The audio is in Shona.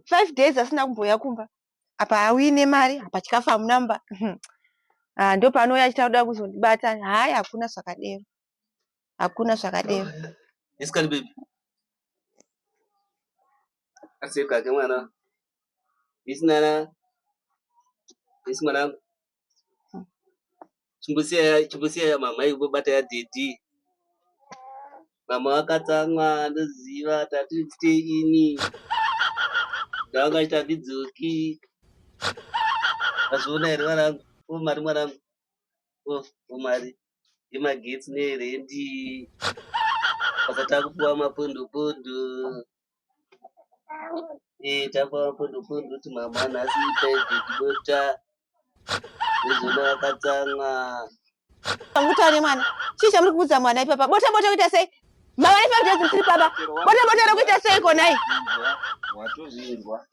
5 days asina kumbouya kumba. Apa hauyi nemari, apa chikafu hamuna mumba. Ah, ndopaanouya achida kuda kuzondibata. Hayi, hakuna zvakadero, hakuna zvakadero. Yes, kani baby. Aseka ke mwana. Yes, nana. Yes, mwanangu. Chimbosiya, chimbosiya mama ikubata ya daddy. Mama vakatsamwa, ndoziva tati stay ini. Ndanga chitandidzoki. Wazviona here mwanangu? O mari mwanangu. O, o mari. Yemagetsi nerendi. Saka takupuwa mapundu pundu. Eh, takupuwa mapundu pundu kuti mama nhasi private bota. Ndozviona vakatsamwa. Mutaure nemwana, chii chamuri kuudza mwana ipapa? Bota bota kuita sei? Mama ne 5 days musiri paba. Bota bota rokuita sei konai? Watozvinzwa.